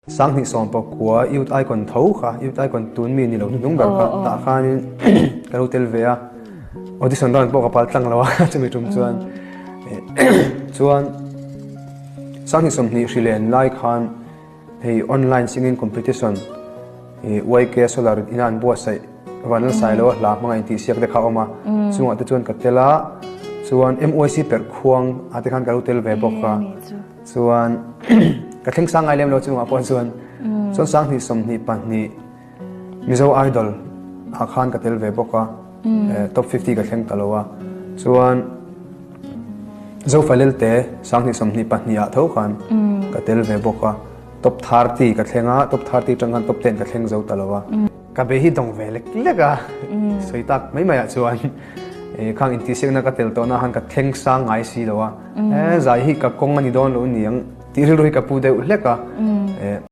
Sanghnih sawmpakua Youth Icon tho kha, Youth Icon tun mi ni lo hnuhnung ber kha tah khanin ka lo tel ve a, audition round pawh ka pal tlang lo a chumi tum chuan. Chuan Sanghnih 20 hri len lai khan hei online singing competition YK Solar ina an buatsaih Vanlal Sailoa hla hmanga intihsiak te kha a awm a, chungah te chuan ka tel a, chuan MYC perh khuang ah te khan ka lo tel ve bawk a. Chuan ka thleng sang ngai lem lo chungah pawh chuan chuan 20 22 Mizo Idol ah khan ka tel ve bawk a, top 50 ka thleng ta lo a. Chuan Zofalel te 20 22 ah tho khan ka tel ve bawk a, top 30 ka thleng a, top 30 atang khan top 10 ka thleng zo ta lo a. Ka be hi dawng ve lek lek a, sawi tak mai mai ah chuan khang intihsiakna ka tel tawhna khan ka thleng sang ngai si lo a, zai hi ka kawng a ni dawn lo niang tih rilru hi ka pu deuh hlek a.